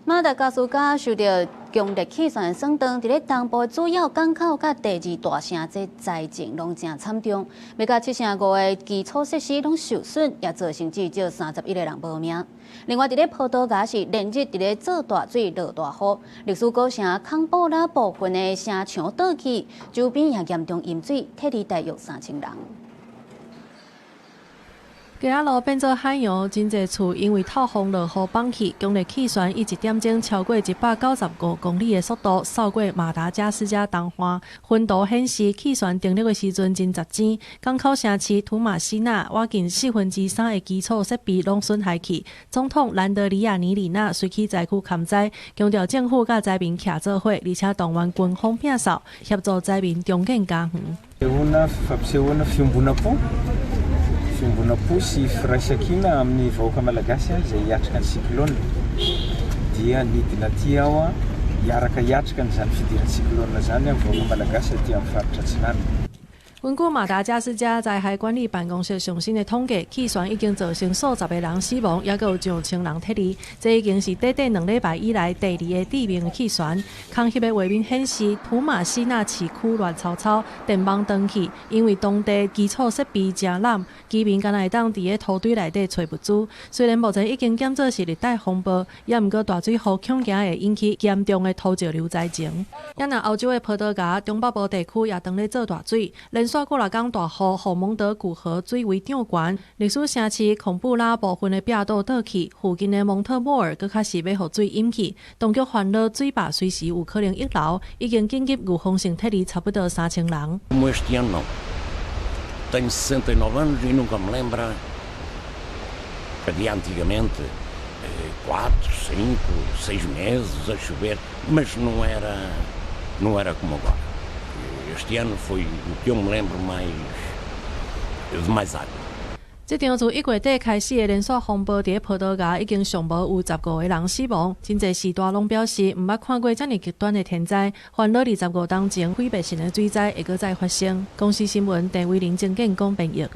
馬達加斯加受著強烈氣旋損斷，佇咧東部主要港口佮第二大城這災情攏誠慘重，欲到七成五的基礎設施攏受損，也造成至少31個人無命。另外，佇咧葡萄牙是連日佇咧做大水、落大雨，歷史古城康布拉部分的城牆倒去，周邊也嚴重淹水，撤離大約3000人。街仔路變做海洋，真濟厝因為透風落雨崩去，強烈氣旋以一點鐘超過195公里的速度掃過馬達加斯加東岸。雲圖顯示氣旋登陸的時陣真雜錢，港口城市圖馬西納倚近四分之三的基礎設備攏損害去。總統蘭德里亞尼里納隨去災區勘災，強調政府佮災民徛做伙，而且動員軍方摒掃協助災民重建家園。 Fiombonam-po sy firaisankina amin'ny vahoaka malagasy izay hiatrika ny cyclone dia nidina aty aho a hiaraka hiatrika n'izany fidiran'ny cyclone zany amin'ny vahoaka malagasy aty amin'ny faritra Atsinanana. 根據馬達加斯加災害管理辦公室上新的統計，氣旋已經造成數十個人死亡，抑閣有上千人撤離。這已經是短短2禮拜以來第二个致命的氣旋。空翕的畫面顯示，圖馬西納市區亂糟糟，電網斷去，因為當地基礎設備誠濫，居民敢若會當佇咧土堆內底揣物資。雖然目前已經減做是熱帶風暴，也毋過大水雨恐驚會引起嚴重的土石流災情。也若歐洲的葡萄牙中北部地區也當咧做大水，連續幾若工大雨，予蒙德古河水位漲懸，歷史城市孔布拉部分的壁倒倒去，附近的蒙特莫爾閣較是欲予水淹去，當局煩惱水壩隨時有可能溢流，已經緊急預防性撤離差不多3000人。 Como este ano não. Tenho 69 anos e nunca me lembro. Havia antigamente 4, 5, 6 meses a chover, mas não era como agora. Este ano foi o que eu me lembro mais de mais água. 這場自1月底開始的連續風暴，佇葡萄牙已經上無有15個人死亡。真濟時大攏表示，毋捌看過遮爾極端的天災，煩惱25冬前毀滅性的水災會閣再發生。公視新聞鄭偉玲、鄭建講編譯。